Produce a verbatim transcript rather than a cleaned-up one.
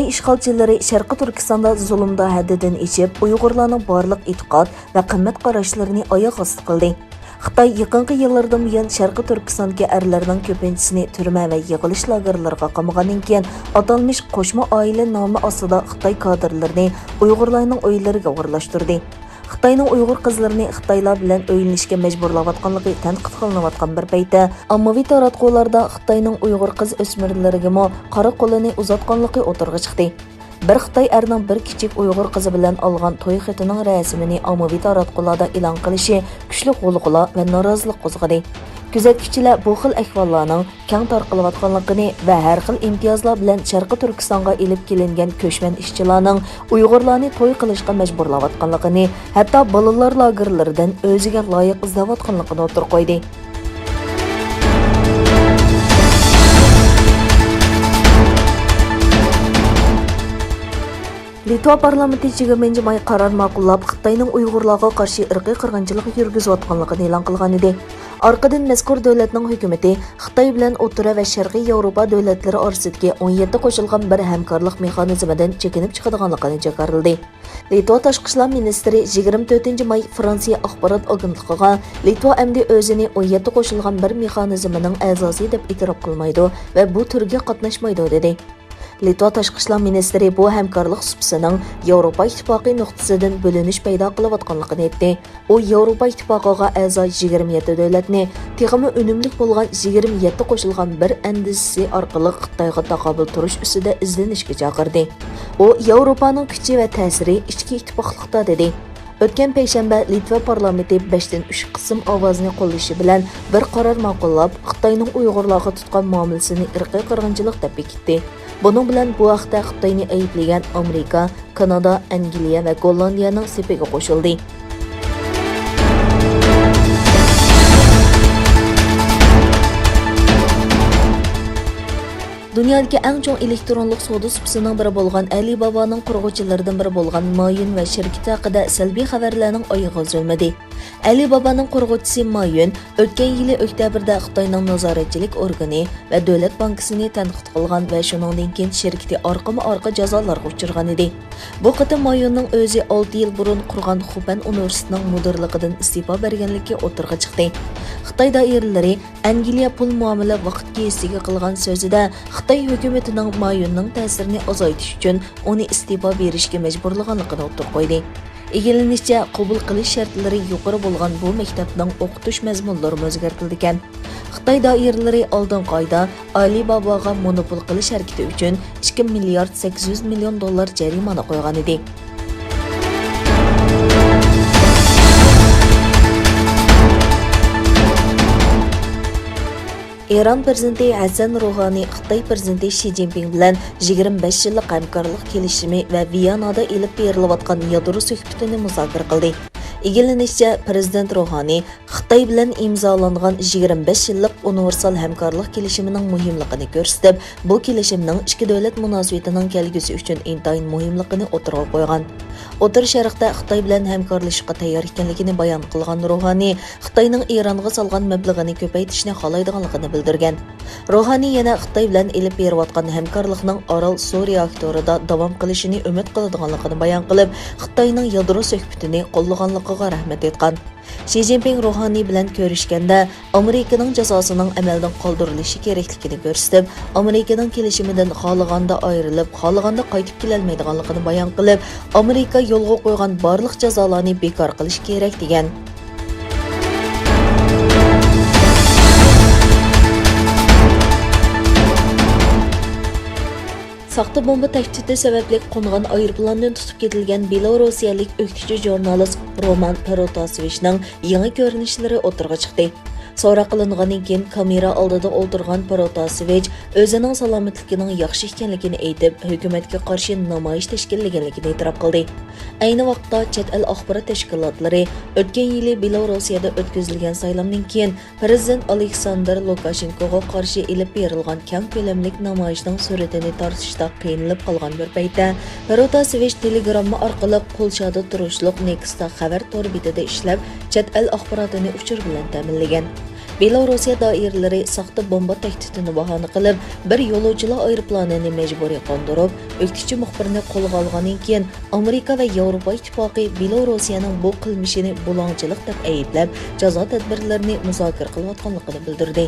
ئىشغالچىلىرى شەرقىي تۈركىستاندا زۇلۇمدا ھەددىدىن ئېشىپ، ئۇيغۇرلارنىڭ بارلىق ئېتىقاد ۋە قىممەت قاراشلىرىنى ئاياغ ئاستى قىلدى. خىتاي يېقىنقى يىللاردىن بۇيان شەرقىي تۈركىستاندىكى ئەرلەرنىڭ كۆپىنچىسىنى تۈرمە ۋە يىغىلىش لاگېرلىرىغا قامىغاندىن كېيىن، ئاتالمىش قوشما ئائىلە نامى ئاستىدا خىتاي كادىرلىرىنى ئۇيغۇرلارنىڭ ئۆيلىرىگە ئورۇنلاشتۇردى. خىتاينىڭ ئۇيغۇر قىزلىرىنى خىتايلار بىلەن ئۆيلىنىشكە مەجبۇرلاۋاتقانلىقى تەنقىد قىلىنىۋاتقان بىر پەيتتە، ئاممىۋى تاراتقۇلاردا خىتاينىڭ ئۇيغۇر قىز ئۆسمۈرلىرىگىمۇ قارا قولىنى ئۇزاتقانلىقى ئوتتۇرىغا چىقتى. بىر خىتاي ئەرنىڭ بىر كىچىك ئۇيغۇر قىزى بىلەن ئالغان توي خېتىنىڭ رەسىمىنى ئاممىۋى تاراتقۇلاردا ئېلان قىلىشى كۈچلۈك غۇلغۇلا ۋە نارازىلىق قوزغىدى. كۆزەتكۈچىلەر بۇ خىل ئەھۋاللارنىڭ كەڭ تارقىلىۋاتقانلىقىنى ۋە ھەر خىل ئىمتىيازلار بىلەن شەرقىي تۈركىستانغا ئېلىپ كېلىنگەن كۆچمەن ئىشچىلارنىڭ ئۇيغۇرلارنى توي قىلىشقا مەجبۇرلاۋاتقانلىقىنى، ھەتتا بالىلار لاگېرلىرىدىن ئۆزىگە لايىق ئىزدەۋاتقانلىقىنى ئوتتۇرىغا قويدى. لىتۋا پارلامېنتى يىگىرمىنچى ماي قارار ماقۇللاپ، خىتاينىڭ ئۇيغۇرلارغا قارشى ئىرقىي قىرغىنچىلىق يۈرگۈزۈۋاتقانلىقىنى ئېلان قىلغانىدى. ئارقىدىن مەزكۇر دۆلەتنىڭ ھۆكۈمىتى خىتاي بىلەن ئوتتۇرا ۋە شەرقىي ياۋروپا دۆلەتلىرى ئارىسىدىكى ئون يەتتە قوشۇلغان بىر ھەمكارلىق مېخانىزمىدىن چېكىنىپ چىقىدىغانلىقىنى جاكارلىدى. لىتۋا تاشقى ئىشلار مىنىستىرى يىگىرمە تۆتىنچى ماي فرانسىيە ئاخبارات ئاگېنتلىقىغا، لىتۋا ئەمدى ئۆزىنى ئون يەتتە قوشۇلغان بىر مېخانىزمىنىڭ ئەزاسى دەپ ئېتىراپ قىلمايدۇ ۋە بۇ تۈرگە قاتناشمايدۇ، دېدى. لىتۋا تاشقى ئىشلار مىنىستىرى بۇ ھەمكارلىق سۇپىسىنىڭ ياۋروپا ئىتتىپاقى نۇقتىسىدىن بۆلۈنۈش پەيدا قىلىۋاتقانلىقىنى ئېيتتى. ئۇ ياۋروپا ئىتتىپاقىغا ئەزا يىگىرمە يەتتە دۆلەتنى تېخىمۇ ئۈنۈملۈك بولغان يىگىرمە يەتتە قوشۇلغان بىر ئەندىزىسى ئارقىلىق خىتايغا تاقابىل تۇرۇش ئۈستىدە ئىزدىنىشكە چاقىردى. ئۇ ياۋروپانىڭ كۈچى ۋە تەسىرى ئىچكى ئىتتىپاقلىقتا، دېدى. ئۆتكەن پەيشەنبە لىتۋا پارلامېنتى بەشتىن ئۈچ قىسىم ئاۋازنى قوللىشى بىلەن بىر قارار ماقۇللاپ، خىتاينىڭ ئۇيغۇرلارغا تۇتقان مۇئامىلىسىنى ئىرقىي قىرغىنچىلىق دەپ بېكىتتى. بۇنىڭ بىلەن بۇ ھەقتە خىتاينى ئەيىبلىگەن ئامېرىكا، كانادا، ئەنگلىيە ۋە گوللاندىيەنىڭ سېپىگە قوشۇلدى. دۇنيادىكى ئەڭ چوڭ ئېلېكترونلۇق سودا سۇپىسىنىڭ بىرى بولغان ئەلىبابانىڭ قۇرغۇچىلىرىدىن بىرى بولغان ما يۈن ۋە شىركىتى ھەققىدە سەلبىي خەۋەرلەرنىڭ ئايىغى ئۈزۈلمىدى. ئەلىبابانىڭ قۇرغۇچىسى ما يۈن ئۆتكەن يىلى ئۆكتەبىردە خىتاينىڭ نازارەتچىلىك ئورگىنى ۋە دۆلەت بانكىسىنى تەنقىد قىلغان ۋە شۇنىڭدىن كېيىن شىركىتى ئارقىمۇ ئارقا جازالارغا ئۇچرىغانىدى. بۇ قېتىم ما يۈننىڭ ئۆزى ئالتە يىل بۇرۇن قۇرغان خۇپەن ئۇنىۋېرسىتېتىنىڭ مۇدىرلىقىدىن ئىستېپا بەرگەنلىكى ئوتتۇرىغا چىقتى. خىتاي دائىرىلىرى ئەنگلىيە پۇل مۇئامىلە ۋاقىت گېزىتىگە قىلغان سۆزىدە خىتاي ھۆكۈمىتىنىڭ ما يۈننىڭ تەسىرىنى ئازايتىش ئۈچۈن ئۇنى ئىستېپا بېرىشكە مەجبۇرلىغانلىقىنى ئوتتۇرىغا قويدى. ئىگىلىنىشىچە، قوبۇل قىلىش شەرتلىرى يۇقىرى بولغان بۇ مەكتەپنىڭ ئوقۇتۇش مەزمۇنلىرىمۇ ئۆزگەرتىلىدىكەن. خىتاي دائىرىلىرى ئالدىنقى ئايدا ئالىباباغا مونوپول قىلىش ھەرىكىتى ئۈچۈن ئىككى مىليارد سەككىز يۈز مىليون دوللار جەرىمانە قويغانىدى. ئىران پىرېزىدېنتى ھەسەن روھانى خىتاي پىرېزىدېنتى شى جىنپىڭ بىلەن يىگىرمە بەش يىللىق ھەمكارلىق كېلىشىمى ۋە ۋىيانادا ئېلىپ بېرىلىۋاتقان يادرو سۆھبىتىنى مۇزاكىرە قىلدى. ئىگىلىنىشىچە، پىرېزىدېنت روھانى خىتاي بىلەن ئىمزالانغان يىگىرمە بەش يىللىق ئۇنىۋېرسال ھەمكارلىق كېلىشىمىنىڭ مۇھىملىقىنى كۆرسىتىپ، بۇ كېلىشىمنىڭ ئىككى دۆلەت مۇناسىۋىتىنىڭ كەلگۈسى ئۈچۈن ئىنتايىن مۇھىملىقىنى ئوتتۇرىغا قويغان. ئوتتۇرا شەرقتە خىتاي بىلەن ھەمكارلىشىشقا تەييار ئىكەنلىكىنى بايان قىلغان روھانى، خىتاينىڭ ئىرانغا سالغان مەبلىغىنى كۆپەيتىشنى خالايدىغانلىقىنى بىلدۈرگەن. روھانى يەنە خىتاي بىلەن ئېلىپ بېرىۋاتقان ھەمكارلىقنىڭ ئارال سۇ رېئاكتورىدا داۋام قىلىشىنى ئۈمىد قىلىدىغانلىقىنى بايان قىلىپ، خىتاينىڭ يادرو سۆھبىتىنى قوللىغانلىقىغا رەھمەت ئېيتقان. شى جىنپىڭ روھانى بىلەن كۆرۈشكەندە، ئامېرىكىنىڭ جازاسىنىڭ ئەمەلدىن قالدۇرۇلۇشى كېرەكلىكىنى كۆرسىتىپ، ئامېرىكىنىڭ كېلىشىمىدىن خالىغاندا ئايرىلىپ، خالىغاندا قايتىپ كېلەلمەيدىغانلىقىنى بايان قىلىپ، ئامېرىكا يولغا قويغان بارلىق جازالارنى بىكار قىلىش كېرەك، دېگەن. ساختا بومبا تەھدىتى سەۋەبلىك قونغان ئايروپىلاندىن تۇتۇپ كېتىلگەن بېلاروسىيەلىك ئۆكتىچى ژۇرنالىست رومان پروتاسېۋىچنىڭ يېڭى كۆرۈنۈشلىرى ئوتتۇرىغا چىقتى. سوراق قىلىنغاندىن كېيىن، كامېرا ئالدىدا ئولتۇرغان پروتاسېۋىچ ئۆزىنىڭ سالامەتلىكىنىڭ ياخشى ئىكەنلىكىنى ئېيتىپ، ھۆكۈمەتكە قارشى نامايىش تەشكىللىگەنلىكىنى ئېتىراپ قىلدى. ئەينى ۋاقىتتا، چەت ئەل ئاخبارات تەشكىلاتلىرى ئۆتكەن يىلى بېلاروسىيەدە ئۆتكۈزۈلگەن سايلامدىن كېيىن، پىرېزىدېنت ئالېكساندىر لۇكاشېنكوغا قارشى ئېلىپ بېرىلغان كەڭ كۆلەملىك نامايىشنىڭ سۈرىتىنى تارتىشتا قىينىلىپ قالغان بىر پەيتتە، پروتاسېۋىچ تېلېگرامما ئارقىلىق پولشادا تۇرۇشلۇق نېكستا خەۋەر تور بېتىدە ئىشلەپ، چەت ئەل ئاخباراتىنى ئۇچۇر بىلەن تەمىنلىگەن. بېلاروسىيە دائىرىلىرى ساختا بومبا تەھدىتىنى باھانە قىلىپ، بىر يولۇچىلار ئايروپىلانىنى مەجبۇرىي قوندۇرۇپ، ئۆكتىچى مۇخبىرنى قولغا ئالغاندىن كېيىن، ئامېرىكا ۋە ياۋروپا ئىتتىپاقى بېلاروسىيەنىڭ بۇ قىلمىشىنى بۇلاڭچىلىق دەپ ئەيىبلەپ، جازا تەدبىرلىرىنى مۇزاكىرە قىلىۋاتقانلىقىنى بىلدۈردى.